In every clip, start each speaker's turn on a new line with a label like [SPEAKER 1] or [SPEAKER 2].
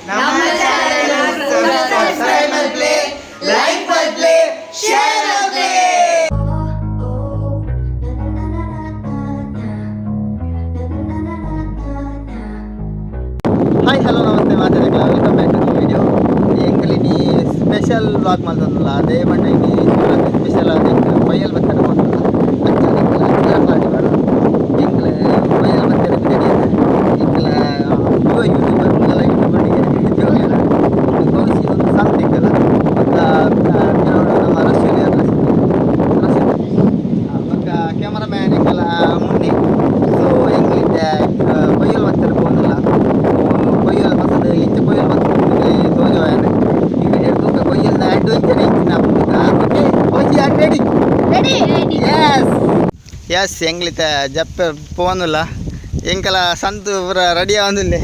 [SPEAKER 1] ನಮ್ಮ channel subscribe ಮಲ್ಪ್ಲೆ, like ಮಲ್ಪ್ಲೆ, ಶೇರ್ ಮಲ್ಪ್ಲೆ. ಹಾಯ್, ಹಲೋ, ನಮಸ್ತೆ ಮಾತಾಡಕ್ಕೆ. Welcome back to video. ಎಂಕಲಿನಿ special vlog ಮಲ್ತೊಂದುಲ್ಲ. ಅದೇ ಪಂಡ ಇನಿ ಸ್ಪೆಷಲ್ ಆದ್ ಎಂಕಲ್ ಕೊಯ್ಯಲ್ ಬತ್ತೆರೆ ಪೋತುಂಡ. ಅಂಚ ಎಂಕಲ್ ಅಜ್ಜಿ ಬರೋದು. ಎಂಕಲ್ ಕೊಯ್ಯಲ್ ಬತ್ತೆರೆ ಬಿದಡಿ ಎಂಕಲ ಯುವ ಯೂಟ್ಯೂಬರ್, ಮೊದಲ ಯೂಟ್ಯೂಬರ್ ಜೋಗೇನ ಕೌಶಿ ಒಂದು ಸಂತ ಎಂಕಲ. ಬೊಕ್ಕ ಪಿರವುಡು ನಮ್ಮ ರಶೀಲ್, ರಶೀಲ್, ಬೊಕ್ಕ ಕ್ಯಾಮರಾಮ್ಯಾನ್ ಎಂಕಲ ಮುನ್ನಿ. ಸೊ ಎಂಕ್ಲಿತ್ತೆ ಕೊಯ್ಯಲ್ ಬತ್ತೆರೆ ಪೋಂದುಲ್ಲ. ಕೊಯ್ಯಲ್ ಬತ್ತದ, ಎಂಚ ಕೊಯ್ಯಲ್ ಬತ್ತದ ತೋಜವಾಯನ ಈ ವಿಡಿಯೋ ತೂಕ. ಕೊಯ್ಯಲ್ದ ಅಡ್ವೆಂಚರ್ ಎಂಚಿನ. Okay, Kaushi, are ready?
[SPEAKER 2] Ready.
[SPEAKER 1] S S, ಎಂಗ್ಲಿತ ಜಪ್ಪೆ ಪೋನುಲ್ಲ. ಎಂಕಲ ಸಂತು ಪೂರ ರೆಡಿ ಆವೊಂದುಲ್ಲೆ.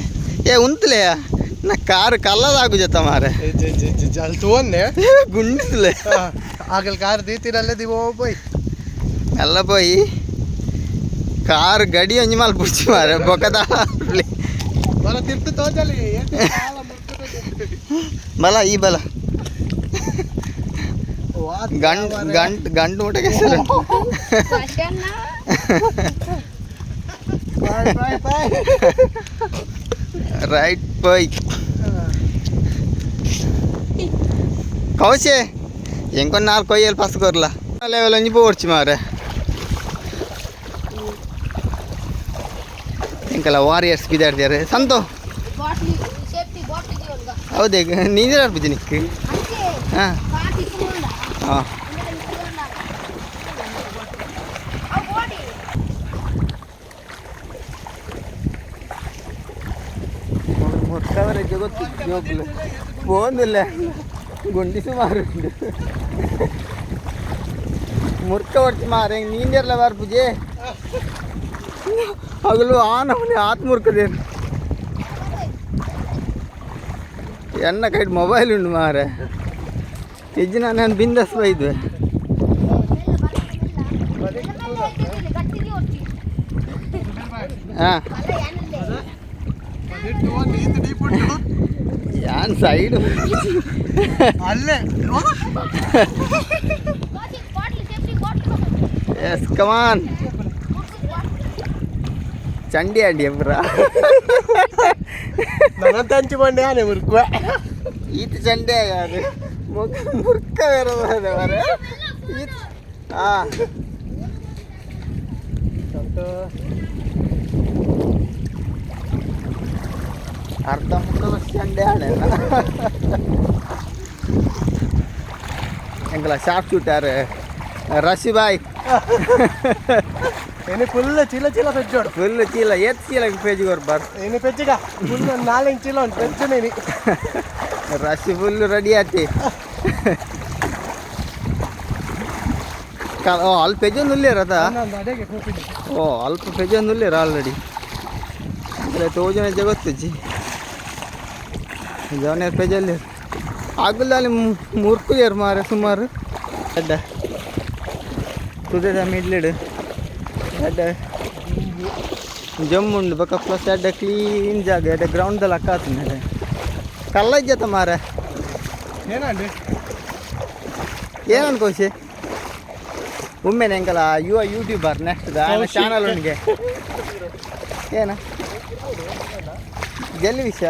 [SPEAKER 1] ಏ ಉಂತುಲೆ, ನಾ ಕಾರ್ ಕಲ್ಲದಾಗು ಜತ್ತ ಮಾರೆ.
[SPEAKER 3] ಜಲ್ ತೂವನ್ನೆ.
[SPEAKER 1] ಗುಂಡಿಸುಲೆ.
[SPEAKER 3] ಆಗಲ್ ಕಾರ್ ದೀತಿರಲ್ಲೇ ದಿವೋ ಪೋಯ್.
[SPEAKER 1] ಎಲ್ಲ ಪೋಯಿ ಕಾರ್ ಗಡಿ ಒಂಜಿ ಮಲ್ಪುಡ್ಚಿ ಮಾರೆ ಬೊಕದ.
[SPEAKER 3] ಬಲ ತಿರ್ತು ತೋಜಲಿ.
[SPEAKER 1] ಬಲ, ಈ ಬಲ. ಗಂಟ್ ಗಂಟ್ ಗಂಟು ಮುಟ್ಟಕ್ಕೆ.
[SPEAKER 3] Bye bye bye.
[SPEAKER 1] ರೈಟ್ ಪೋಯ್. ಕೌಶೆ, ಎಂಕೊಂದು ನಾಲ್ಕು ಕೊಯ್ಯಲ್ಲಿ ಪಸ್ ಕೊರ್ಲ ಲೆವೆಲ್ ಒಂಜಿ ಪೋಡ್ಚಿ ಮಾರೆ. ಎಂಕಲ ವಾರಿಯರ್ಸ್ ಬಿದಾಡ್ತಾರೆ ಸಂತೋ.
[SPEAKER 2] Bottle safety bottle ದಿವಲ್ಗ.
[SPEAKER 1] ಹೌದೇ, ನೀಂದಿರ ಬಿದ್ದಿ ನಿಕ್.
[SPEAKER 2] ಅಂಚೆ.
[SPEAKER 1] ಹಾಂ.
[SPEAKER 2] ಕಾರ್ ತಿಕ್ಕೊಂಡ.
[SPEAKER 1] ಹಾಂ.
[SPEAKER 2] ತಿಕ್ಕೊಂಡ ಅವು ಬಾಡಿ.
[SPEAKER 1] ಮುರ್ಕವರೆಗೆ ಗೊತ್ತು ಜೋಕ್ಲು ಪೋಂದಿಲ್ಲ. ಗುಂಡಿ ಸುಮಾರು ಉಂಟು. ಮುರ್ಕ ಹೊಡ್ತಿ ಮಾರೆ, ನೀಂದಿರಲ್ಲ ಬಾರ್ ಪೂಜೆ ಹಗಲು ಆ ನಮ್ಮನೆ ಆತ್ ಮುರ್ಕದೇನು. ಎನ್ನ ಕೈಟ್ ಮೊಬೈಲ್ ಉಂಡು ಮಾರೆ. ಹೆಜ್ಜೆ ನಾನು ಬಿಂದಾಸ್ ಬೈದ್ವೆ.
[SPEAKER 2] ಗಟ್ಟಿ ಹೊಡ್ತಿ.
[SPEAKER 1] ಹಾಂ.
[SPEAKER 2] ಅಲ್ಲ, ಏನಿಲ್ಲ.
[SPEAKER 3] ಡೀಪ್ ಉಂಟು.
[SPEAKER 1] ಯಾನ್ ಸೈಡ್.
[SPEAKER 3] ಅಲ್ಲೇ.
[SPEAKER 2] Bottle safety bottle.
[SPEAKER 1] S, ಕಮಾನ್. ಚಂಡಿ ಅಂಡಿ ಪುರ.
[SPEAKER 3] ನನ್ನ ತಂಚಿ ಬಂಡೆ ಆನೆ ಮುರ್ಕುವೆ.
[SPEAKER 1] ಈತ ಚಂಡೆ ಯಾರು ಮುರ್ಕ ಬೇರೆ ಮಾರೆ ಈತ. ಹಾಂ, ಅರ್ಧ ಮುಕ್ಕ ಚಂಡೆ ಆಣೆ. ಎಂಕಲ ಶಾರ್ಪ್ ಶೂಟರ್ ರಶಿ ಬಾಯ್.
[SPEAKER 3] ಏನೇ ಫುಲ್ ಚೀಲ ಚೀಲ ಪೆಜ್ಜೋಡು.
[SPEAKER 1] ಫುಲ್ ಚೀಲ, ಏತ್ ಚೀಲ ಪೇಜ್ ಕೊರ್ಬಾರ್?
[SPEAKER 3] ಏನೇ ಪೆಜ್ಜಿಗ ಫುಲ್ ಒಂದು ನಾಲ್ಕು ಚೀಲ ಉಂಟು ಪೆಜ್ಜು ನೀನಿ.
[SPEAKER 1] ರಶಿ ಫುಲ್ ರೆಡಿ ಆತಿ. ಓ, ಅಲ್ಪ ಪೆಜೊಂದು ಉಲ್ಲೇರ ಅದ.
[SPEAKER 3] ಅಡೆಗೆ ಕೂಪಿಡಿ.
[SPEAKER 1] ಓ, ಅಲ್ಪ ಪೆಜೊಂದು ಉಲ್ಲೇರ ಆಲ್ರೆಡಿ. ಅಂದರೆ ತೋಜನ ಜಗತ್ತುಜ್ಜಿ ಜವನ ಪೆಜಲ್ಲಿ ಆಗುಲ್ಲ. ಅಲ್ಲಿ ಮುರ್ಕುದೇರು ಮಾರೆ ಸುಮಾರು. ಅಡ್ಡ ತುದೆದ ಮಿಡ್ಲಿಡು ಅಡ್ಡ ಜಮ್ಮುಂಡು. ಬೊಕ ಪ್ಲಸ್ ಅಡ್ಡ ಕ್ಲೀನ್ ಜಾಗ, ಅಡ್ಡ ಗ್ರೌಂಡ್ದಲ್ಲಿ ಅಕ್ಕ ಆತುಂಡು. ಕಲ್ಲ ಇಜ್ಜತ್ತ ಮಾರೆ.
[SPEAKER 3] ಏನಂడి?
[SPEAKER 1] ಏನನ್ ಖುಷಿ ಒಮ್ಮೆನೆ ಎಂಕಲ ಯುವ YouTuber next channel ಉಂಡಿಗೆ. ಏನ ಜೆಲ್ಲಿ ವಿಷ,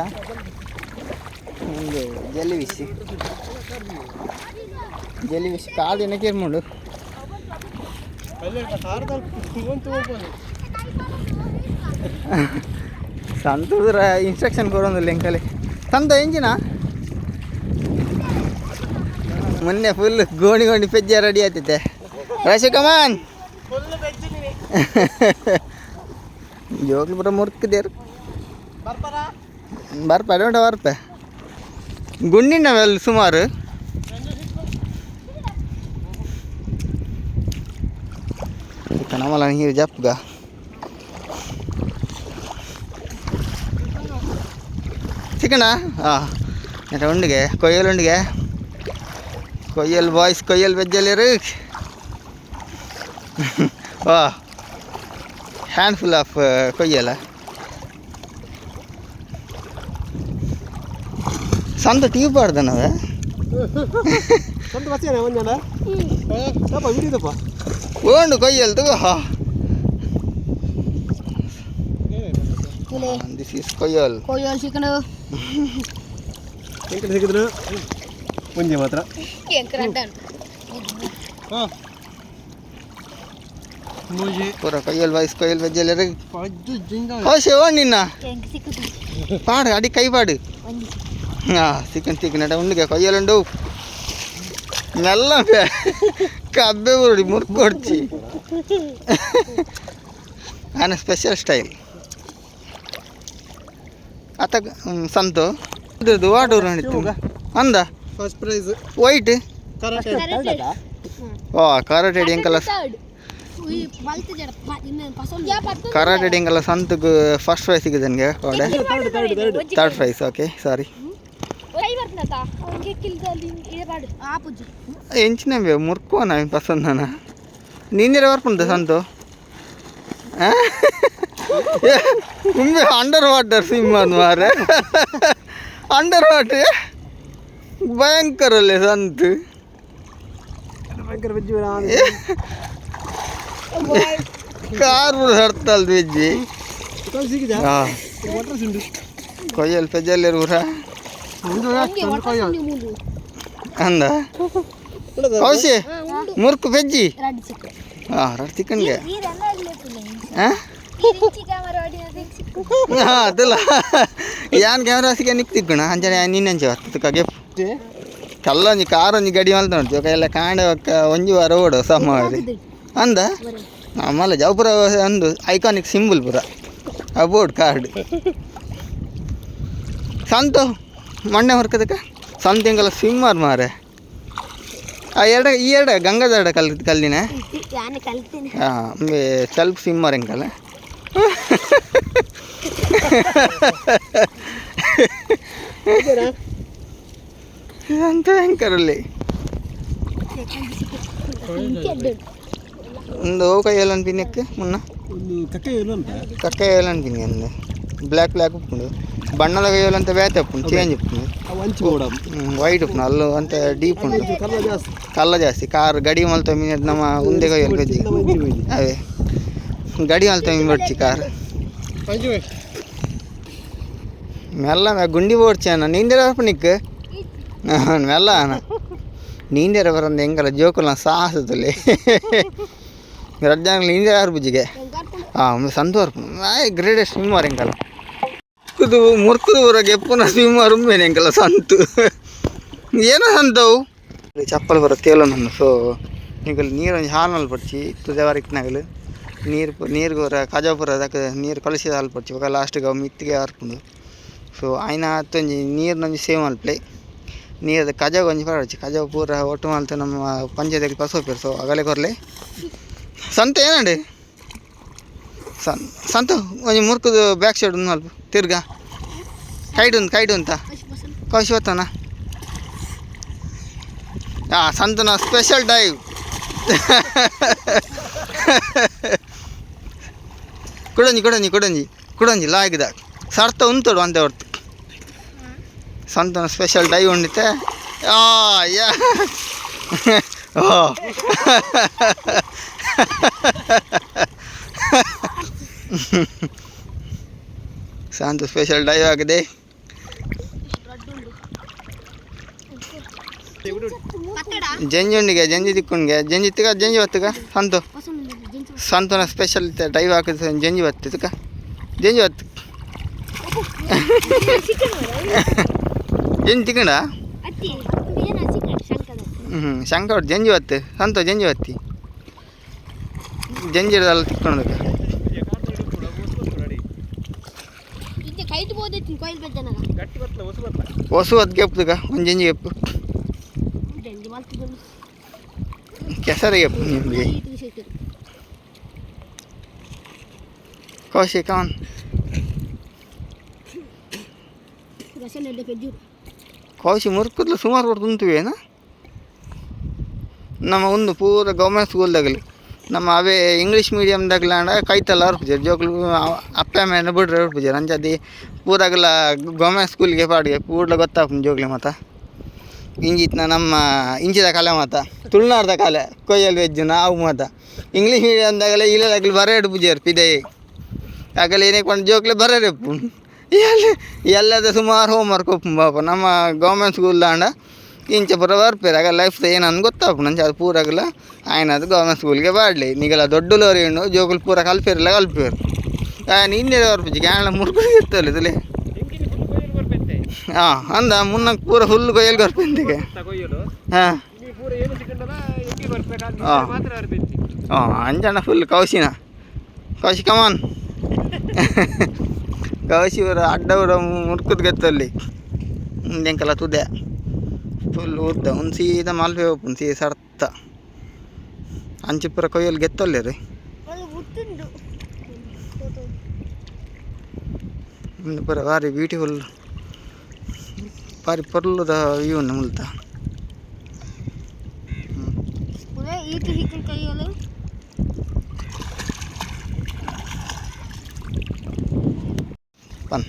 [SPEAKER 1] ಒಂದು jelly wish, jelly wish ಕಾದು ಏನಕ್ಕೆ ಇರ್ಮುಂಡು.
[SPEAKER 3] ತೂಬೋದು.
[SPEAKER 1] ಸಂತೂರ ಇನ್ಸ್ಟ್ರಕ್ಷನ್ ಕೊಡೋದಿಲ್ಲ ಎಂಕಲೆ. ತಂದ ಎಂಜಿನ ಮೊನ್ನೆ ಫುಲ್ ಗೋಣಿ ಗೋಣಿ ಪೆಜ್ಜೆ ರೆಡಿ ಆಯ್ತೈತೆ. ರಶಿ, ಕಮಾನ್.
[SPEAKER 3] ಫುಲ್ ಪೆಜ್ಜು ನೀನಿ.
[SPEAKER 1] ಜೋಗ್ಲು ಪೂರ ಮುರ್ಕದೇರು.
[SPEAKER 3] ಬರ್ಪರ.
[SPEAKER 1] ಬರ್ಪೆ, ಅಡ ಬರ್ಪೆ. ಗುಂಡಿನ ವೆಲ್ ಸುಮಾರು. ನಮ್ಮಲ್ಲ ನೀರು ಜಪ್ಗ ಚಿಕಣ. ಹಾಂ, ಉಂಡಿಗೆ ಕೊಯ್ಯಲ್ ಉಂಡಿಗೆ. ಕೊಯ್ಯಲ್ ಬಾಯ್ಸ್, ಕೊಯ್ಯಲ್ ಬೆಜ್ಜಲ್ಲಿರು. ವಾ, hand full of ಕೊಯ್ಯಲ. ಸಂತ ಟೀ ಪಾಡ್ದನವೆ
[SPEAKER 3] ಸಂತ ಬಚ್ಚೇನೆ ಒಂಜನ ತಪ್ಪ ವಿಡಿಯೋದಪ್ಪ
[SPEAKER 1] ಓಂಡು ಕೊಯ್ಯಲ್ ತಗೋ. This is ಕೊಯ್ಯಲ್.
[SPEAKER 2] ಕೊಯ್ಯಲ್ chicken.
[SPEAKER 3] ಎಂಕಡೆ ಸಿಕ್ಕಿದ್ರು ಒಂಜಿ ಮಾತ್ರ.
[SPEAKER 2] ಎಂಕರಂಟನ್.
[SPEAKER 3] ಹಾಂ ಮೂಜಿ.
[SPEAKER 1] ಪೂರ ಕೊಯ್ಯಲ್ ವೈಸ್ ಕೊಯ್ಯಲ್ ವೆಜ್ಜಲ್.
[SPEAKER 3] ಪಜ್ಜು ಜಿಂಗ.
[SPEAKER 1] ಕೋಶೆ ಓ ನಿನ್ನ.
[SPEAKER 2] ಎಂಕ್ ಸಿಕ್ಕುದು.
[SPEAKER 1] ಪಾಡು ಅಡಿ ಕೈ ಪಾಡು.
[SPEAKER 2] ಒಂಜಿ.
[SPEAKER 1] ಹಾಂ ಚಿಕನ್ ಚಿಕನ್ ಅಡ ಉಂಡಿಗೆ ಕೊಯ್ಯಲುಂಡು ಮೆಲ್ಲ ಕಬ್ಬೆ ಬರುಡಿ ಮುರ್ಕೊಡ್ಚಿ ಆನ ಸ್ಪೆಷಲ್ ಸ್ಟೈಲ್ ಅತ ಸಂತು ಇದ್ರದ್ದು ವಾಟೂರು ನಡೀತು ಅಂದ.
[SPEAKER 3] First prize.
[SPEAKER 1] White.
[SPEAKER 3] Karate.
[SPEAKER 1] ಓ ಕರಾಟೆ ಎಂಕಲ್ಲ.
[SPEAKER 2] ಥರ್ಡ್ ಈ ಮಲ್ತ ಜಡ ಇನ್ನು ಪಸೊಂದು ಯಾ ಪತ್ತು.
[SPEAKER 1] ಕರಾಟೆ ಎಂಕಲ್ಲ ಸಂತಗ್ ಫಸ್ಟ್ ಪ್ರೈಸ್ ಸಿಕ್ಕಿದೆ ನನಗೆ ಓಡೆ.
[SPEAKER 3] Third third third.
[SPEAKER 1] Third prize, okay, sorry.
[SPEAKER 2] ಕೈ ಬರ್ತನತ ಅವ್ನಿಗೆ ಕಿಲ್ದಲ್ಲಿ ಇದೆ ಪಾಡು ಆ ಪೂಜೆ.
[SPEAKER 1] ಎಂಚಿನ ಮುರ್ಕುವ ನಾವಿನ ಪಸಂದನ ನೀನಿರ ಬರ್ಪುಂಡು ಸಂತು ಉಂಬೆ under water swim ಮಾರೆ ಅಂಡರ್ ವಾಟರ್ ಭಯಂಕರ ಅಲ್ಲೇ ಸಂತು.
[SPEAKER 3] ಭಯಂಕರ ವೆಜ್.
[SPEAKER 1] Car ಹರ್ತಲ್ veggie.
[SPEAKER 3] ಸಿಕ್ಕಿದೆ.
[SPEAKER 1] ಹಾಂ.
[SPEAKER 3] ವಾಟರ್ ಸಿಂಡು.
[SPEAKER 1] ಕೊಯ್ಯಲ್ ಪೆಜ್ಜಲ್ಲಿ ಊರ.
[SPEAKER 2] ಅವ್ನಿಗೆ ವಾಟರ್ ಮುಂದು.
[SPEAKER 1] ಅಂದ ಕೌಶಿ ಮುರ್ಕು ಪೆಜ್ಜಿ.
[SPEAKER 2] ರಡ್ ಸಿಕ್ಕು.
[SPEAKER 1] ಹಾಂ ರಡ್ ಚಿಕನ್ಗೆ.
[SPEAKER 2] ಈ ರನ್ನ ಆಗ್ಲಿಲ್ಲ.
[SPEAKER 1] ಹಾಂ.
[SPEAKER 2] ಈ ರಿಂಚಿ ಕ್ಯಾಮರಾ ಹೊಡಿಯೋದು ಸಿಕ್ಕು.
[SPEAKER 1] ಹಾಂ ಅದಲ್ಲ ಯಾನ್ ಕ್ಯಾಮ್ರಾ ಸಿಕ್ಕ ನಿಕ್ ತಿಕ್ಕಣ ಅಂಚನೆ ನಿನ್ನಂಚೆ ಬರ್ತದೆ ಗೆಪ್ ಕಲ್ಲೊಂಜಿ ಕಾರೊಂಜಿ ಗಡಿ ಮಲ್ತ ನೋಡ್ತೀವಿ ಎಲ್ಲ ಕಾಂಡೆ ಒಕ್ಕ ಒಂಜಿ ವಾರ ಓಡು ಸಮ ಅಂದ ಆಮೇಲೆ ಜವಪುರ ಒಂದು ಐಕಾನಿಕ್ ಸಿಂಬಲ್ ಪುರ ಅಬೋರ್ಡ್ ಕಾರ್ಡ್ ಸಂತು ಮಂಡೆ ಹೊರ್ಕದಕ್ಕ ಸಂತ ಎಂಗಲ ಸ್ವಿಮ್ಮರ್ ಮಾರೆ ಆ ಎರಡ ಈ ಎರಡ ಗಂಗಾಧರ ಕಲ್ ಕಲ್ಲಿನ.
[SPEAKER 2] ಯಾನೆ ಕಲ್ತೀನಿ.
[SPEAKER 1] ಹಾಂ ಸೆಲ್ಫ್ ಸ್ವಿಮ್ಮರ್ ಎಂಕಲ್ಲ. ಅಂತ ಭಯಂಕರಲ್ಲಿ ಒಂದು ಕೈಯಲ್ಲಿ ಅನ್ಪಿನಕ್ಕೆ ಮುನ್ನ.
[SPEAKER 3] ಒಂದು ಕಕ್ಕೆ ಏನು ಅಂತ.
[SPEAKER 1] ಕಕ್ಕ ಅನ್ಪಿನಿ ಅಂದು ಬ್ಲ್ಯಾಕ್ ಬ್ಲ್ಯಾಕ್ ಉಪ್ಪುಂಡು ಬಣ್ಣದ ಕೈಯಲ್ಲಿ ಅಂತ ಬೇತೆ ಉಪ್ಪುಂಡು ಚೇಂಜ್ ಉಪ್ಪುಂಡು.
[SPEAKER 3] ಅವು ಅಂಚು ಬೋಡ.
[SPEAKER 1] ವೈಟ್ ಉಪ್ಪುಂಡು ಅಲ್ಲು ಅಂತ ಡೀಪ್ ಉಂಡು.
[SPEAKER 3] ಕಲ್ಲ ಜಾಸ್ತಿ.
[SPEAKER 1] ಕಲ್ಲ ಜಾಸ್ತಿ ಕಾರ್ ಗಡಿ ಮಲ್ತ ಮೀನ್ ನಮ್ಮ ಉಂದೆ ಕೈಯಲ್ಲಿ ಬೆಜ್ಜಿ. ಅವೇ ಗಡಿ ಮಲ್ತ ಮೀನ್ ಬಡ್ಚಿ ಕಾರ್.
[SPEAKER 3] ಅಂಚು.
[SPEAKER 1] ಮೆಲ್ಲ ಗುಂಡಿ ಬೋಡ್ಚಾನ ನೀಂದಿರ ನಿಕ್ ಮೆಲ್ಲ ನೀಂದಿರ ಬರಂದು ಹೆಂಗಲ್ಲ ಜೋಕುಲ ಸಾಹಸದಲ್ಲಿ ರಜ್ಜಾಂಗ್ಲ ನೀಂದಿರ ಬುಜ್ಜಿಗೆ ಹಾಂ ಸಂತು ಗ್ರೇಟೆಸ್ಟ್ ಸ್ವಿಮ್ಮರ್ ಎಂಕಲ್ಲ ಕುದು ಮುರ್ಕುದು ಊರಾಗ ಎಪ್ಪುನ ಸ್ವಿಮ್ಮರ್ ಉಂಬೇನೆ ಎಂಕಲ್ಲ ಸಂತು ಏನೋ ಸಂತವು ಚಪ್ಪಲ್ ಬರೋ ತೇಲೋ ನನ್ನ. ಸೊ ನಿಗಲ್ ನೀರೊಂಜಿ ಹಾಲು ಪಡ್ಚಿ ತುದೆವಾರಿಕ್ನಾಗಲು ನೀರು ನೀರು ಪೂರ ಕಜಾಪುರ ದಕ್ಕ ನೀರು ಕಲುಷಿತ ಹಾಲು ಪಡ್ಚಿ ಬೊಕ ಲಾಸ್ಟಿಗೆ ಅವು ಮಿತ್ತಿಗೆ ಹಾರ್ಪುಂಡು. ಸೊ ಆಯ್ನ ಆತೊಂಜಿ ನೀರ್ನೊಂಜಿ ಸೇವ್ ಮಲ್ಪಲೆ ನೀರದ ಕಜವು ಒಂಜಿ ಪಾಡೊಡ್ಚಿ ಕಜವು ಪೂರ ಒಟ್ಟು ಮಲ್ತು ನಮ್ಮ ಪಂಚಾಯತಿಗೆ ಪಸೋಪೆರ್. ಸೊ ಅಗಲೆ ಕೊರ್ಲೆ ಸಂತ ಏನಂడి ಸಂತು ಒಂಜಿ ಮುರ್ಕುದು ಬ್ಯಾಕ್ ಸೈಡ್ ಉಂದು ಮಲ್ಪ ತಿರ್ಗಾ ಕೈಡ್ ಉಂದು ಕೈಡ್ ಉಂತ ಕೌಶಿ ಬತ್ತನ ಆ ಸಂತನ ಸ್ಪೆಷಲ್ ಡೈವ್ ಕುಡಂಜಿ ಕುಡಂಜಿ ಕುಡಂಜಿ ಕುಡಂಜಿ ಲಾಗಿದ ಸರ್ತ ಉಂತೋಡು ಅಂತೆ ಹೊರ್ತು ಸಂತನ ಸ್ಪೆಷಲ್ ಡೈವ್ ಉಂಡಿತೆ ಆ ಯಾ ಓ ಸಂತ ಸ್ಪೆಷಲ್ ಡೈವ್ ಆಗಿದೆ. ಜಂಜಿ ಉಂಡಿಗೆ ಜಂಜಿ ತಿಕ್ಕೊಂಡ್ಗೆ ಜಂಜಿ ತಿಕ್ಕ ಜಂಜಿ ಬತ್ತಗ ಸಂತು ಸಂತನ ಸ್ಪೆಷಲ್ ಡೈವ್ ಹಾಕಿದ ಜಂಜಿ ಬತ್ತು ತಿಕ್ಕ ಜಂಜಿ ಬತ್ತು ಜಂಜಿ ತಿಕ್ಕಂಡ. ಹ್ಞೂ ಶಂಕ ಜಂಜಿ ಬತ್ತು ಸಂತ ಜಂಜಿ ಬತ್ತಿ ಜಂಜಿ ಹಿಡ್ದಲ್ಲ ತಿಕ್ಕೊಂಡದಕ್ಕೆ.
[SPEAKER 2] ಕೈಟ್ ಬೋದೈತಿ ಕೊಯ್ಲ್ ಬೆಜ್ಜನಗ.
[SPEAKER 3] ಗಟ್ಟಿ ಬರ್ತಲ ಹೊಸ ಬರ್ತಲ.
[SPEAKER 1] ಹೊಸು ಅದು ಗೆಪ್ಪುಗ ಒಂದು ಜಂಜಿ ಗೆಪ್ಪು.
[SPEAKER 2] ಜಂಜಿ ಮಲ್ತಿದ್ದು.
[SPEAKER 1] ಕೆಸರು ಗೆಪ್ಪು ನಿಮಗೆ. ಕೌಶಿ ಕವನ್. ಕೌಶಿ ಮುರ್ಕುದ್ಲು ಸುಮಾರು ಕೊಡ್ತು ಉಂತುವೇನಾ ನಮ್ಮ ಒಂದು ಪೂರ ಗೌರ್ಮೆಂಟ್ ಸ್ಕೂಲ್ದಾಗಲಿ ನಮ್ಮ ಅವೇ ಇಂಗ್ಲೀಷ್ ಮೀಡಿಯಮ್ದಾಗಲಾಂಡ ಕೈತಲ್ಲ ಅರ್ಪುಜೆರ್ ಜೋಕುಲು ಅಪ್ಪೆ ಅಮ್ಮೆನ ಬಿಡ್ರೆ ಅರ್ಪುಜೆರ್ ಅಂಚಾದಿ ಪೂರಾಗಲ ಗೌರ್ಮೆಂಟ್ ಸ್ಕೂಲ್ಗೆ ಪಾಡಿಗೆ ಪೂರ್ಲ ಗೊತ್ತಾಪುಂಡು ಜೋಕ್ಲೆ ಮಾತ. ಇಂಜಿತ್ನ ನಮ್ಮ ಇಂಚಿದ ಕಲೆ ಮಾತ, ತುಳುನಾಡ್ದ ಕಲೆ ಕೊಯ್ಯಲ್ ವೆಜ್ಜು ನಾವು ಮಾತ. ಇಂಗ್ಲೀಷ್ ಮೀಡಿಯಮ್ ದಾಗಲೆ ಇಲ್ಲದಾಗಲಿ ಬರೇಡು ಪೂಜಾರ್ ಪಿದೈ ಆಗಲೆ ಏನೇ ಕೊಂಡು ಜೋಕ್ಲೆ ಬರೇರೆ ಎಲ್ಲ ಎಲ್ಲದ ಸುಮಾರು ಹೋಮ್ವರ್ಕ್ ಒಪ್ಪು ಪಾಪ. ನಮ್ಮ ಗೌರ್ಮೆಂಟ್ ಸ್ಕೂಲ್ ದಾಂಡ ಇಂಚ ಪೂರ ಬರ್ಪೇರು ಆಗ ಲೈಫ್ ಏನಂದು ಗೊತ್ತಾಪುಂಡು. ಅಂಚ ಅದು ಪೂರಾಗಲ ಆಯ್ನದು ಗೌರ್ಮೆಂಟ್ ಸ್ಕೂಲ್ಗೆ ಪಾಡ್ಲಿ. ನಿಗಲ ದೊಡ್ಡ ಲೋರಿ ಉಂಡು ಜೋಕುಲು ಪೂರ ಕಲ್ಪೇರ್ಲ ಕಲ್ಪೇರು. ನಿನ್ನೆ ಬರ್ಪುಜಿ ಗ್ಯಾನ್ಲ ಮುರ್ಕು ಇರ್ತಲ್ಲ ಇದುಲೆ. ಹಾಂ ಅಂದ ಮುನ್ನ ಪೂರ ಫುಲ್ ಕೊಯ್ಯಲ್ ಬರ್ಪೆಂದಿಗೆ. ಹಾಂ ಹಾಂ ಹಾಂ ಅಂಜನ ಫುಲ್ ಕೌಶಿನ ಕೌಶಿ ಕಮಾನ್ ಕೌಶಿ ಊರ ಅಡ್ಡ ಊರ ಮುರ್ಕುದ್ ಗೆತ್ತಲ್ಲಿ ಎಂಕಲ ತುದೆ ಫುಲ್ ಉದ್ದ ಒಂದು ಸೀದಾ ಮಲ್ಪೆ ಹೋಪುಂಡು ಸೀದಾ ಸರ್ತ ಅಂಚಿ ಪೂರ ಕೊಯ್ಯಲ್ ಗೆತ್ತೊಲ್ಲೆ ರೀ. ಉಂದು ಪೂರ ಭಾರಿ ಬ್ಯೂಟಿಫುಲ್, ಭಾರಿ ಪೊರ್ಲುದ ವ್ಯೂ ಉಂಡು ಮುಲ್ತ. ಪನ್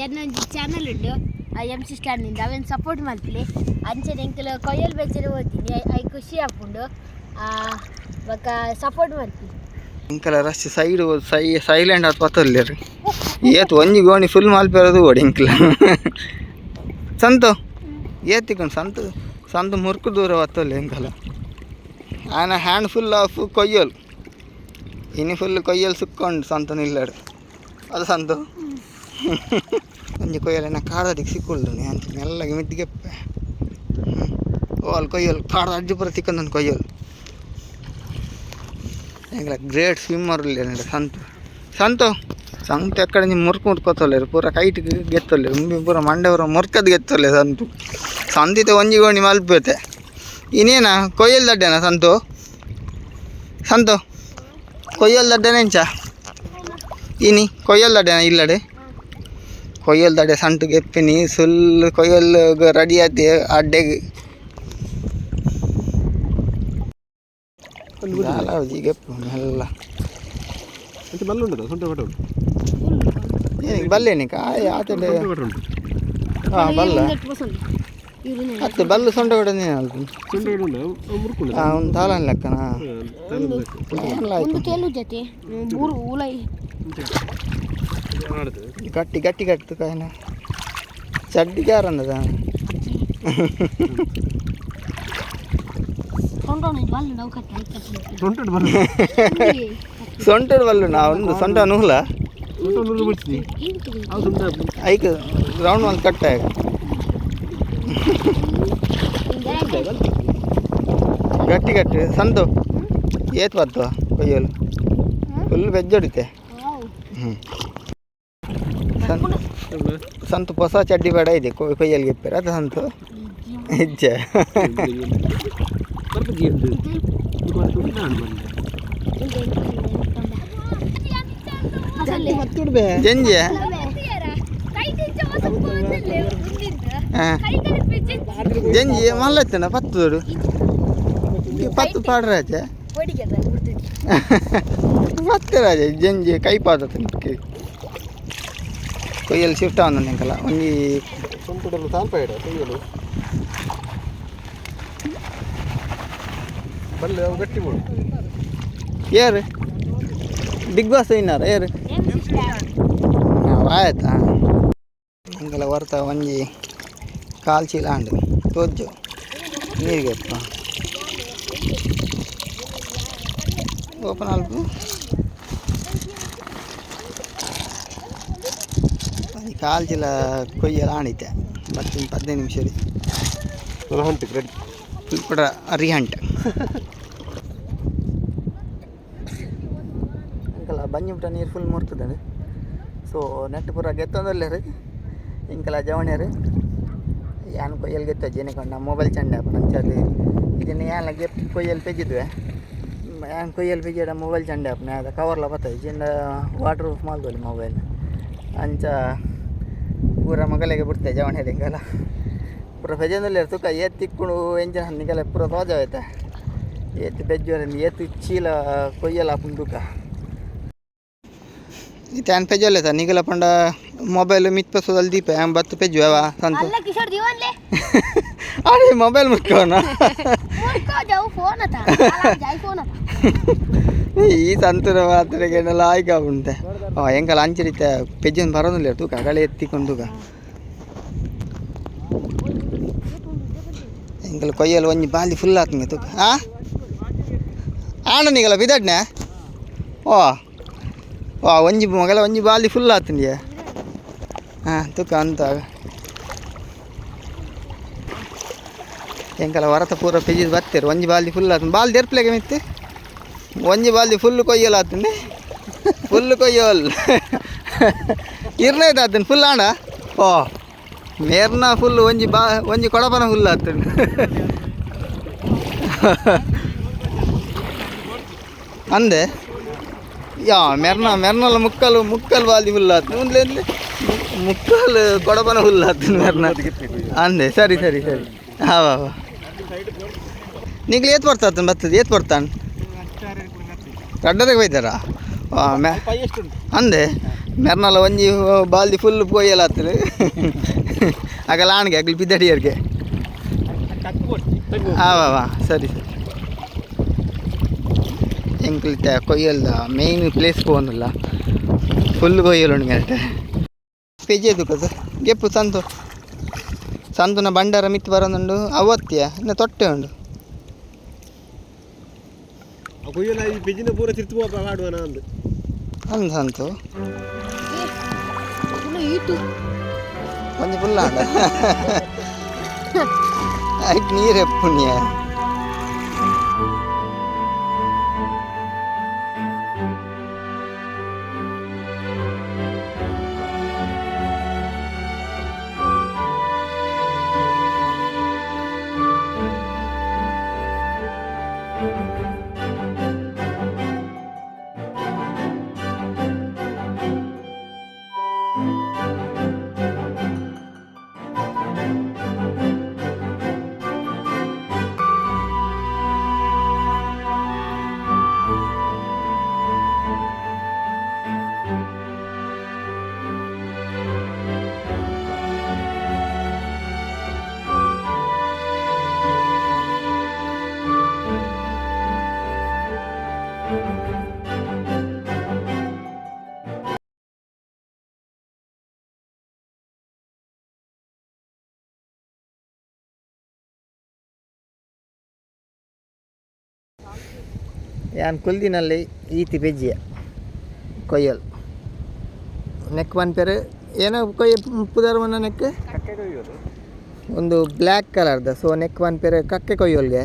[SPEAKER 2] ಏನೊಂಜಿ ಚಾನಲ್ ಉಂಡು ಎಮ್ ಸಿ ಸ್ಟ್ಯಾಂಡಿಂದ, ಅವೇನು ಸಪೋರ್ಟ್ ಮಲ್ಪುಲೆ. ಅಂಚನೆ ಎಂಕುಲು ಕೊಯ್ಯಲ್ ಬೆಚ್ಚರೆ ಓದ್ತೀನಿ, I ಖುಷಿ ಆಪುಂಡು. ಬೊಕ ಸಪೋರ್ಟ್ ಮಲ್ಪಿ.
[SPEAKER 1] ಎಂಕಲ ರಸ್ತೆ ಸೈಡ್ ಸೈಲೆಂಟ್ ಆತ್ ಪತ್ತೊಲ್ಲೆರ್. ಏತ್ ಒಂಜಿ ಗೋಣಿ ಫುಲ್ ಮಲ್ಪೆರದು ಓಡಿ ಎಂಕಲ. ಸಂತು ಏತಿಕೊಂಡು ಸಂತು ಸಂತು ಮುರ್ಕು ದೂರ ಬತ್ತೊಲ್ಲೆ ಎಂಕಲ. ಆನ ಹ್ಯಾಂಡ್ ಫುಲ್ ಆಫ್ ಕೊಯ್ಯಲ್, ಇನಿ ಫುಲ್ ಕೊಯ್ಯಲ್ ಸುಕ್ಕೊಂಡು ಸಂತು ನಿಲ್ಲಡು. ಅದು ಸಂತು ಒಂಜಿ ಕೊಯ್ಯಲ್ ಕಾಡದಿಗೆ ಸಿಕ್ಕೊಳ್ದು ಅಂಚ ಮೆಲ್ಲಗೆ ಮಿತ್ತಿಗೆಪ್ಪೆ. ಓ ಅಲ್ಲಿ ಕೊಯ್ಯಲ್ ಕಾಡ ಅಜ್ಜಿ ಪೂರ ತಿಕ್ಕೊಂದೊಂದು ಕೊಯ್ಯಲ್. ಎಂಕಲ ಗ್ರೇಟ್ ಸ್ವಿಮ್ಮರ್ ಉಲ್ಲೆರ್ ಸಂತು. ಸಂತು ಸಂತು ಎಕ್ಕಡೆ ಮುರ್ಕು ಮುರ್ಕೊತೊಲ್ಲೆರ್ ಪೂರ ಕೈಟ್ ಗೆತ್ತೊಲ್ಲೆರ್. ಉಂಬಿ ಪೂರ ಮಂಡೆ ಪೂರ ಮುರ್ಕದ್ ಗೆತ್ತೊಲ್ಲೆ ಸಂತು. ಸಂತಿತ ಒಂಜಿ ಗೋಣಿ ಮಲ್ಪೆತೆ. ಇನ್ನೇನ ಕೊಯ್ಯಲ್ ದಡ್ಡೆನಾ ಸಂತು? ಸಂತು ಕೊಯ್ಯಲ್ ದಡ್ಡೆನ ಎಂಚ ಇನಿ? ಕೊಯ್ಯಲ್ ದಡ್ಡೆನ ಇಲ್ಲಡೆ ಕೊಯ್ಯಲ್ ದಡ್ಡೆ ಸಂತು ಗೆಪ್ಪಿನಿ. ಸುಲ್ ಕೊಯ್ಯಲ್ ರೆಡಿ ಆತಿ ಅಡ್ಡೆಗ್ ದಾಲ ಗೆಪ್ಪು ಮೆಲ್ಲ.
[SPEAKER 3] ಅಂಚೆ ಬಲ್ಲ ಉಂಟು, ಸೊಂಟ ಕೊಟ್ಟು.
[SPEAKER 1] ಏನಕ್ಕೆ ಬಲ್ಲೇನಿ ಕಾಯಿ ಆತಡೆ.
[SPEAKER 3] ಸೊಂಟ ಉಂಟು.
[SPEAKER 1] ಹಾಂ ಬಲ್ಲ ಅತ್ತೆ ಬಲ್ಲು ಸೊಂಟ ಕೂಡ ಅಲ್ಪ.
[SPEAKER 3] ಸೊಂಟ ಉಂಟು, ಮುರ್ಕುಂಡು.
[SPEAKER 1] ಹಾಂ ಒಂದು ತಾಳನ್ ಲೆಕ್ಕನಾ? ಏನ್ಲ ಆಯ್ತು.
[SPEAKER 2] ಒಂದು ತೇಲು ಜೊತೆ ಮೂರು ಉಲೈ.
[SPEAKER 1] ಗಟ್ಟಿ ಗಟ್ಟಿ ಗಟ್ಟಿ ಕಾಯಿನ ಚಡ್ಡಿ ಜಾರಂದದ.
[SPEAKER 3] ಸೊಂಟ ಬಲ್ಲ.
[SPEAKER 1] ಸೊಂಟದ ಬಲ್ಲು ನಾ ಒಂದು ಸೊಂಟ ನೂಲ.
[SPEAKER 3] ಸೊಂಟ ನೂಲು ಬಿಡ್ತೀನಿ ಅವು ಸೊಂಟ.
[SPEAKER 1] ಐಕ್ ರೌಂಡ್ ಒಂದು ಕಟ್ಟ. ಗಟ್ಟಿ ಗಟ್ಟಿ ಸಂತು ಏತ್ ಬತ್ತು ಕೊಯ್ಯಲು ಫುಲ್ ಬೆಜ್ಜ ಹೊಡಿತೆ. ಹ್ಞೂ ಸಂತು ಹೊಸ ಚಡ್ಡಿ ಬೇಡ ಇದೆ ಕೊಯ್ಯಲ್ ಗೆಪ್ಪೇರ ಅದು ಸಂತು ಇಜ್ಜೆ. ಜಂಜಿ ಹಾಂ ಜಂಜಿ ಮಲ್ಲತ್ತನ ಪತ್ತು ದೊಡು ಪತ್ತು ಪಾಡ್ರಾಜೆ ಪತ್ತೆ ರಾಜೆ ಜಂಜಿ ಕೈ ಪಾದ ಕೊಯ್ಯಲ್ಲಿ ಶಿಫ್ಟ್ ಆವೊಂದು ಎಂಕಲ ಒಂಜಿ.
[SPEAKER 3] ಸೊಂಟದಲ್ಲಿ ತಾಲ್ಪ ಇಡ ಕೊಯ್ಯಲು ಬಲ್ಲೆ ಅವು ಗಟ್ಟಿ ಬೋಡು.
[SPEAKER 1] ಏರು ಬಿಗ್ ಬಾಸ್ ಇನ್ನಾರ ಏರು ಆಯ್ತಾ? ಎಂಕಲ ವರ್ತ ಒಂಜಿ ಕಾಲ್ ಚೀಲ ಆಂಡ್ ತೋಜ್ಜು ನೀರಿಗೆ ಓಪನ್ ಅಲ್ಪ ಒಂಜಿ ಕಾಲ್ ಚೀಲ ಕೊಯ್ಯಲ ಆಂಡಿತ್ತೆ. ಬರ್ತೀನಿ 15 ನಿಮಿಷ.
[SPEAKER 3] ಹಂಟಿಗೆ ರೆಡಿ.
[SPEAKER 1] ಕೂಡ ಅರಿಹಂಟ್ ಅಂಕಲ ಬಂಜಿ ಬಿಟ್ಟ ನೀರು ಫುಲ್ ಮುರ್ತದೆ. ಸೊ ನೆಟ್ ಪೂರ ಗೆತ್ತೊಂದಲ್ಲ ರೀ ಇಂಕಲ ಜವಣ್ಯರು. ಯಾನ್ ಕೊಯ್ಯಲ್ ಗೆತ್ತ ಜೇನಿಕೊಂಡ ಮೊಬೈಲ್ ಚಂಡೆ ಆಪುಂಡು. ಇದನ್ನು ಯಾನ್ಲ ಗೆಪ್ ಕೊಯ್ಯಲ್ ಪೆಜ್ಜಿದ್ವೆ. ಯಾನ್ ಕೊಯ್ಯಲ್ ಪೆಜ್ಜಿಡ ಮೊಬೈಲ್ ಚಂಡೆ ಆಪುಂಡು, ಅದ ಕವರ್ಲ ಬರ್ತದೆ ಜಿಂಡ ವಾಟರ್ ಪ್ರೂಫ್ ಮಲ್ದೊಲಿ ಮೊಬೈಲ್. ಅಂಚ ಪೂರ ಮಗಲಿಗೆ ಬಿಡ್ತೆ ಜವಣ್ಯರು. ಇಂಕಲ ಪೂರ ಪೆಜೊಂದುಲ್ಲೆರ್ ತುಕ ಏತ್ ತಿಕ್ಕುಂಡು ಎಂಚ ನಿಕಲೆ ಪೂರ ತೋಜಾವೈತೆ. ಏತ್ ಪೆಜ್ಜುವರೆ ಏತ್ ಚೀಲ ಕೊಯ್ಯಲ ಆಪುಂಡು ತುಕ. ಇತ್ತೆ ಪೆಜ್ಜಲ್ಲ ಸರ್ ನಿಗಲ ಪಂಡ ಮೊಬೈಲ್ ಮಿತ್ ಪಸೋದಲ್ಲಿ ದೀಪ ಆನ್ ಬತ್ತು ಪೆಜ್ಜು ಅವ ಸಂತು.
[SPEAKER 2] ಅಲ್ಲ ಕಿಶೋರ್ ದಿವನ್ಲೆ.
[SPEAKER 1] ಅರೆ ಮೊಬೈಲ್ ಮುಟ್ಕೋನ.
[SPEAKER 2] ಮುರ್ಕೋ ಜಾವು ಫೋನ್ ಅತ ಜಾಯ್ ಫೋನ್ ಅತ.
[SPEAKER 1] ಈ ಸಂತುರ ಮಾತ್ರೆಗೆಲ್ಲ ಆಯ್ಕ ಉಂಟೆ ಎಂಕಲ ಅಂಚರಿತ ಪೆಜ್ಜನ್ ಬರೋದಿಲ್ಲ ತೂಕ ಗಳೆ ಎತ್ತಿಕೊಂಡು ತೂಕ. ಎಂಕಲ್ ಕೊಯ್ಯಲ್ ಒಂಜಿ ಬಾಲಿ ಫುಲ್ ಆತಂಗೆ ತೂಕ. ಆ ಆಂಡ ನಿಗಲ ಬಿದಡ್ನೆ ಓ ವಾ ಒಂಜಿ ಮಗಲ ಒಂಜಿ ಬಾಲಿ ಫುಲ್ ಆತಂಗೆ. ಹಾಂ ತೂಕ ಅಂತ ಎಂಕಲ ವರತ ಪೂರ ಪೆಜ್ಜಿ ಬತ್ತೆರು ಒಂಜಿ ಬಾಲಿ ಫುಲ್ ಆತಂಗೆ ಬಾಲ್ ದೆರ್ಪ್ಲೆಗೆ ಮಿತ್ತೆ ಒಂಜಿ ಬಾಲ್ದಿ ಫುಲ್ ಕೊಯ್ಯಲ್ ಆತಂದೆ ಫುಲ್ ಕೊಯ್ಯೋಲ್ ಇರ್ನೈತೆ ಆತನ್ ಫುಲ್ ಆಂಡ ಓ ಮೇರ್ನ ಫುಲ್ ಒಂಜಿ ಬಾ ಒಂಜಿ ಕೊಡಪನ ಫುಲ್ ಆತನ್ ಅಂದೆ. ಯಾ ಮೆರ್ನ ಮೆರ್ನಲ್ಲ ಮುಕ್ಕಲು ಮುಕ್ಕಲ್ ಬಾಲ್ದಿ ಫುಲ್ ಆತನ್ ಒಂದ್ಲೆ ಮುಕ್ಕಲ್ ಕೊಡಪನ ಫುಲ್ ಆತನ್ ಮೆರ್ನ ಅಂದೆ. ಸರಿ ಸರಿ ಸರಿ ಹಾ ವಾ ವಾ ನಿಗ್ಲು ಏತ್ ಬರ್ತಾತನ್ ಬರ್ತದೆ ಏತ್ ಬರ್ತಾನೆ ಕಡ್ಡದಕ್ಕೆ ಹೋಯ್ತಾರಾ ಮೆ ಅಂದೆ ಮೆರ್ನಲ್ಲ ಒಂಜಿ ಬಾಲ್ದಿ ಫುಲ್ ಕೊಯ್ಯಲ್ಲ ಆತದೆ ಆಗಲ್ಲ ಆಣ್ಗೆ ಅಗ್ಲಿ ಬಿದ್ದಡಿಯರ್ಗೆ. ಹಾಂ ವಾ ಸರಿ ಸರಿ. ಎಂಕ್ಲಿತ್ತ ಕೊಯ್ಯಲ್ದ ಮೇಯ್ನ್ ಪ್ಲೇಸ್ ಪೋವೊಂದುಲ್ಲ ಫುಲ್ ಕೊಯ್ಯಲ್ ಉಂಡು ಮೇರಟೆ ಪೆಜೆ ತುಕಸ ಗೆಪ್ಪು ಸಂತು ಸಂತುನ ಬಂಡಾರ ಮಿತ್ತು ಬರೋದುಂಡು ಅವತ್ತಿಯ ಇನ್ನು ತೊಟ್ಟೆ ಉಂಡು.
[SPEAKER 3] ಕೊಯ್ಯಲ ಈ ಪೆಜ್ಜಿನ ಪೂರ ತಿರ್ತು ಪೋಪ ಆಡುವನ ಅಂದು.
[SPEAKER 1] ಅಂದು ಸಂತು
[SPEAKER 2] ಈಟು
[SPEAKER 1] ಒಂಜಿ ಫುಲ್ ಆಂಡ ಐಕ್ ನೀರು ಪುಣ್ಯ. ಯಾನ್ ಕುಲ್ದಿನಲ್ಲಿ ಈತಿ ಪೆಜ್ಜಿಯ ಕೊಯ್ಯಲ್ ನೆಕ್ ಪನ್ಪೆರ್ ಏನೋ ಕೊಯ್ಯ ಪುದರ್ ಮನ್ನ ನೆಕ್ ಒಂದು ಬ್ಲ್ಯಾಕ್ ಕಲರ್ದ ಸೊ ನೆಕ್ ಪನ್ಪೆರ್ ಕಕ್ಕೆ ಕೊಯ್ಯೋಲ್ಗೆ.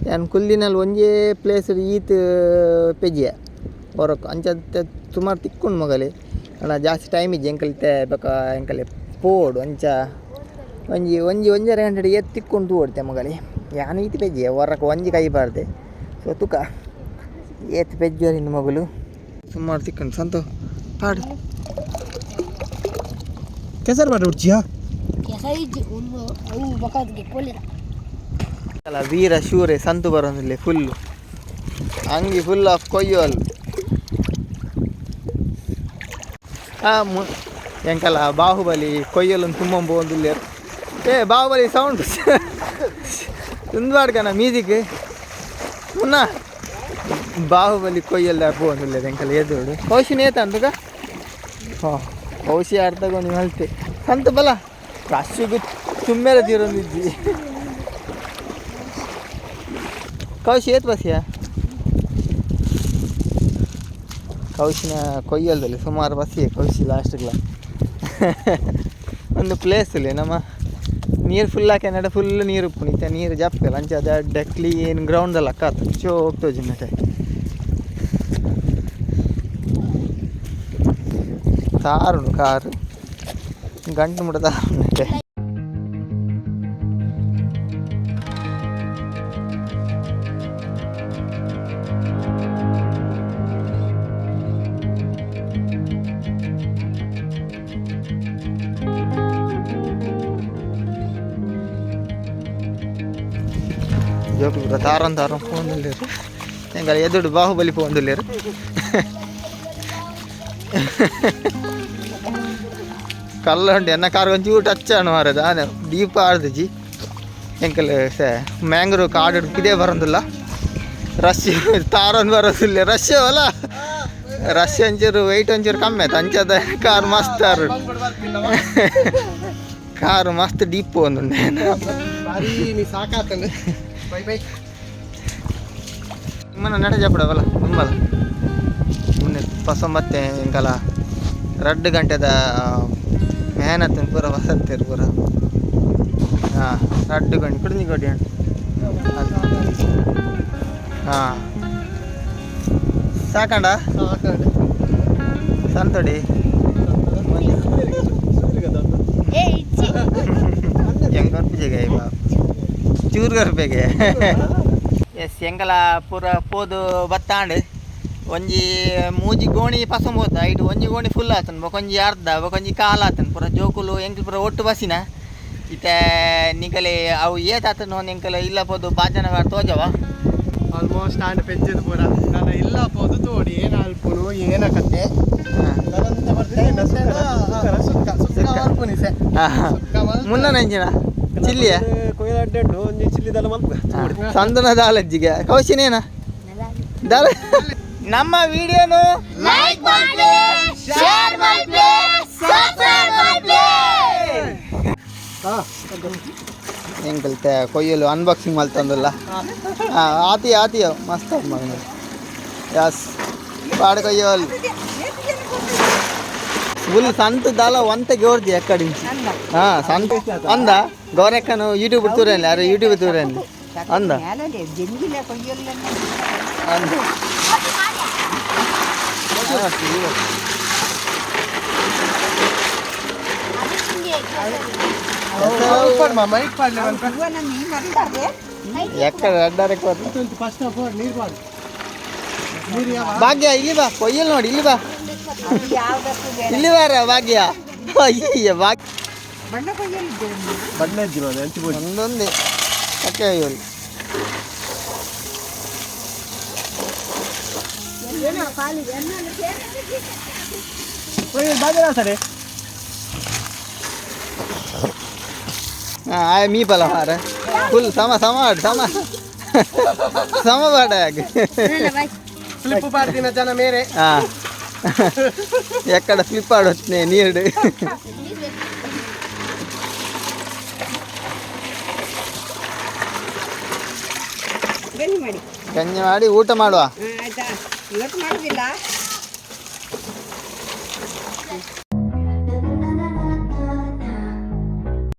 [SPEAKER 1] ಯಾನ್ ಕುಲ್ದಿನಲ್ಲಿ ಒಂಜೇ ಪ್ಲೇಸ್ ಈತ್ ಪೆಜ್ಜಿಯ ಹೊರಕ್ ಅಂಚ ಸುಮಾರು ತಿಕ್ಕೊಂಡು ಮಗಲಿ ಅಣ್ಣ ಜಾಸ್ತಿ ಟೈಮ್ ಇಜ್ಜಿ ಎಂಕಲ್ ಇತ್ತೆ ಬೊಕ ಎಂಕಲೆ ಪೋಡು ಅಂಚ ಒಂಜಿ ಒಂಜಿ ಒಂಜರೆ ಗಂಟೆ ಏತ್ ತಿಕ್ಕೊಂಡು ತೂವೊಡ್ತೆ ಮಗಲಿ. ಯಾನ್ ಈತ್ ಪೆಜ್ಜಿಯ ಹೊರಕ್ ಒಂಜಿ ಕೈ ಬಾರ್ದೆ ಸೊ ತುಕ ಏತ್ ಪೆಜ್ಜೋರಿನ ಮಗಳು ಸುಮಾರು ತಿಕ್ಕೊಂಡು ಸಂತು ಪಾಡು.
[SPEAKER 3] ಕೆಸರು ಮಾಡಿ ಉಡ್ಚಿಯಾ.
[SPEAKER 2] ಕೆಸರು ಒಂದು ಅವು ಬಕಾದ್ಗೆ ಪೋಲಿರ.
[SPEAKER 1] ಅಲ್ಲ ವೀರ ಶೂರೆ ಸಂತು ಬರೋದಿಲ್ಲ ಫುಲ್ಲು ಅಂಗಿ ಫುಲ್ ಆಫ್ ಕೊಯ್ಯೋಲ್. ಎಂಕಲ ಬಾಹುಬಲಿ ಕೊಯ್ಯಲನ್ನು ತುಂಬ ಒಂದುಲ್ಲೇರು. ಏ ಬಾಹುಬಲಿ ಸೌಂಡ್ ತುಂದ್ವಾಡ್ಕನ ಮ್ಯೂಸಿಕ್ ಮುನ್ನ ಬಾಹುಬಲಿ ಕೊಯ್ಯಲ್ಲ ಪೋವೊಂದುಲ್ಲೇರು ಎಂಕಲ ಎದುರುಡು ಕೌಶಿನ ಏತ ಅಂತಗ. ಹಾಂ ಕೌಶಿ ಆಡ್ತಾಗ ನೀವು ಅಲ್ತೆ ಸಂತು ಬಲ ರಶ್ಶಿಗೆ ತುಮ್ಮೆರ ತೀರೊಂದಿದ್ದಿ. ಕೌಶಿ ಏತ್ ಬಸ್ಯಾ ಕೌಶಿನ ಕೊಯ್ಯಲ್ದಲ್ಲಿ ಸುಮಾರು ಬಸ್ಸಿಗೆ ಕೌಶಿ ಲಾಸ್ಟ್ಗ್ಲ ಒಂದು ಪ್ಲೇಸ್ ಇಲ್ಲಿ ನಮ್ಮ ನೀರು ಫುಲ್ ಹಾಕಿ ಫುಲ್ ನೀರು ಉಪ್ಪು ಇತ್ತೆ ನೀರು ಜಪ್ಪಲ್ಲ ಅಂಚ ಅದ ಕ್ಲೀನ್ ಗ್ರೌಂಡಲ್ಲ ಕಾತು ಚೋಕ್ ತೋಜಿ. ಕಾರುಂಡು ಕಾರು ಗಂಟು ಮುಟ ತಾರುಂಡು. ಜೋಕು ಪೂರ ತಾರನ್ ತಾರನ್ ಫೋನ್ ಎಂಕಲ್ ಎದುಡು ಬಾಹುಬಲಿ ಫೋನ್ದುಲ್ಲೆರ್. ಕಲ್ಲ ಉಂಡು ಎನ್ನ ಕಾರ್ ಒಂಚೂರು ಟಚ್ ಆಣು ಮಾರೆ ದಾನೆ ಡೀಪ್ ಆಡ್ದಿಜಿ ಎಂಕಲ್ ಸೆ ಮ್ಯಾಂಗ್ರೋವ್ ಕಾಡು ಪಿದೆ ಬರೋದಿಲ್ಲ ರಶ್ ತಾರೊಂದು ಬರೋದಿಲ್ಲ ರಶ್ ಅಲ್ಲ ರಶ್ ಒಂಚೂರು ವೆಯ್ಟ್ ಒಂಚೂರು ಕಮ್ಮಿ ಆಯ್ತು ಅಂಚದ ಕಾರ್ ಮಸ್ತ್ ಆರು ಕಾರು ಮಸ್ತ್ ಡೀಪ್ ಒಂದುಂಡು.
[SPEAKER 3] ಭಾರಿ ನೀ ಸಾಕಾತಂದು ಬೈ ಬೈ.
[SPEAKER 1] ನಿಮ್ಮನ್ನ ನಡೆ ಜಪಡವಲ್ಲ ನಿಮ್ಮಲ್ಲ ಮುನ್ನೆ ಪಸೊಂಬತ್ತೆ ಎಂಕಲ ರಡ್ಡು ಗಂಟೆದ ಮೆಹನತ್ ಪೂರ ವಸತ್ತೇರು ಪೂರ. ಹಾಂ, ರಡ್ಡು ಗಂಟೆ ಕುಡಿದು ಕೊಡಿ. ಹಾಂ, ಸಾಕಂಡ.
[SPEAKER 3] ಸಾಕಾಂಡು.
[SPEAKER 1] ಸಂತೋಡಿ.
[SPEAKER 2] ಏ ಇಚ್ಚಿ.
[SPEAKER 1] ಹೆಂಗ್ ಬಾ ಚೂರು ಗರ್ಪೆಗೆ. ಎಸ್, ಎಂಕಲ ಪೂರ ಪೋದು ಬತ್ತಾಂಡ್. ಒಂಜಿ ಮೂಜಿ ಗೋಣಿ ಪಸಂಬೋತ ಐಟ್ ಒಂಜಿ ಗೋಣಿ ಫುಲ್ ಆತನ್, ಬೊಕೊಂಜಿ ಅರ್ಧ, ಬೊಕೊಂಜಿ ಕಾಲ್ ಆತನ್. ಪೂರ ಜೋಕುಲು ಎಂಕಲ್ ಪೂರ ಒಟ್ಟು ಬಸಿನ. ಇತ್ತೆ ನಿಕಲೆ ಅವು ಏತಾತನ ಒಂದು ಎಂಕಲ ಇಲ್ಲ ಪೋದು ಬಾಜನ ತೋಜವ.
[SPEAKER 3] ಆಲ್ಮೋಸ್ಟ್ ಆಂಡ್ ಪೆಜ್ಜದ ಪೂರ ನಾನು ಇಲ್ಲ ಪೋದು ತೋಡಿ ಏನು ಅಲ್ಪುನು ಏನ ಕತೆ ನನ್ನಂತೆ ಬರ್ತೇನೆ. ಸುಕ್ಕ ಸುಕ್ಕ ಮಲ್ಪುನಿ ಸೆ ಸುಕ್ಕ ಮಲ್ಪ.
[SPEAKER 1] ಮುನ್ನ ನಂಜಿನ ಚಿಲ್ಲಿಯ
[SPEAKER 3] ಕೊಯ್ಲ ಅಡ್ಡ ಒಂಜಿ ಚಿಲ್ಲಿದಲ್ಲ ಮಲ್ಪ.
[SPEAKER 1] ಸಂದನ ದಾಲಜ್ಜಿಗೆ ಕೌಶಿನೇನ ದಾಲ. ನಮ್ಮ ವಿಡಿಯೋನು
[SPEAKER 2] ಲೈಕ್ ಮಾಡಿ, ಶೇರ್ ಮಾಡಿ, ಸಬ್ಸ್ಕ್ರೈಬ್ ಮಾಡಿ.
[SPEAKER 1] ಎಂಕಲ್ ಕೊಯ್ಯಲು ಅನ್ಬಾಕ್ಸಿಂಗ್ ಮಲ್ತಂದುಲ್ಲ. ಹಾಂ, ಆತಿ ಆತಿ ಮಸ್ತ್ ಮಗನ. ಯಸ್, ಪಾಡ್ ಕೊಯ್ಯೋಲ್ ಫುಲ್ ಸಂತ ದಾಲ ಒಂತ ಗೋರ್ಜಿ ಎಕ್ಕಡಿ. ಹಾಂ, ಸಂತ ಅಂದ ಗೌರಕ್ಕನು ಯೂಟ್ಯೂಬ್ ತೂರಲ್ಲಿ ಅರೆ ಯೂಟ್ಯೂಬ್ ತೂರಲ್ಲಿ ಅಂದ ಅಂದ.
[SPEAKER 3] ಮೈಕ್ ಪಾಡ್ಲೆ.
[SPEAKER 1] ಎಕ್ಕಡ ಅಡ್ಡಾರಕ್ಕೆ ಹೋದ.
[SPEAKER 3] ಫಸ್ಟ್ ಆಫ್ ಆಲ್ ನೀರು ಪಾಡು ನೀರು ಯಾವ.
[SPEAKER 1] ಭಾಗ್ಯ, ಇಲ್ಲಿ ಬಾ. ಕೊಯ್ಯಲ್ ನೋಡಿ, ಇಲ್ಲಿ ಬಾ, ಇಲ್ಲಿ ಬಾರ ಭಾಗ್ಯ. ಅಯ್ಯಯ್ಯ ಭಾಗ್ಯ.
[SPEAKER 3] ಬಣ್ಣ ಅಜ್ಜಿ ಮಾದ ಅಂಚು ಬೋಡಿ.
[SPEAKER 1] ಒಂದೊಂದೇ ಕಕ್ಕೆ ಅಯ್ಯೋಲ್.
[SPEAKER 3] ಬಾಜನ ಸರಿ.
[SPEAKER 1] ಹಾಂ, ಆಯ್ ಮೀ ಪಲ ಮಾರ ಫುಲ್ ಸಮ ಸಮ ಆಡು ಸಮ ಸಮ ಬಾಡ.
[SPEAKER 3] ಫ್ಲಿಪ್ ಪಾಡ್ದಿನ ಜನ ಮೇರೆ.
[SPEAKER 1] ಹಾಂ, ಎಕ್ಕಡ ಫ್ಲಿಪ್ ಆಡೊತ್ತಿನ ನೀರು.
[SPEAKER 4] ಗಂಜಿ ಮಾಡಿ.
[SPEAKER 1] ಗಂಜಿ ಮಾಡಿ ಊಟ ಮಾಡುವ.
[SPEAKER 4] ಆಯ್ತಾ, ಇವತ್ತು ಮಾಡುದಿಲ್ಲ.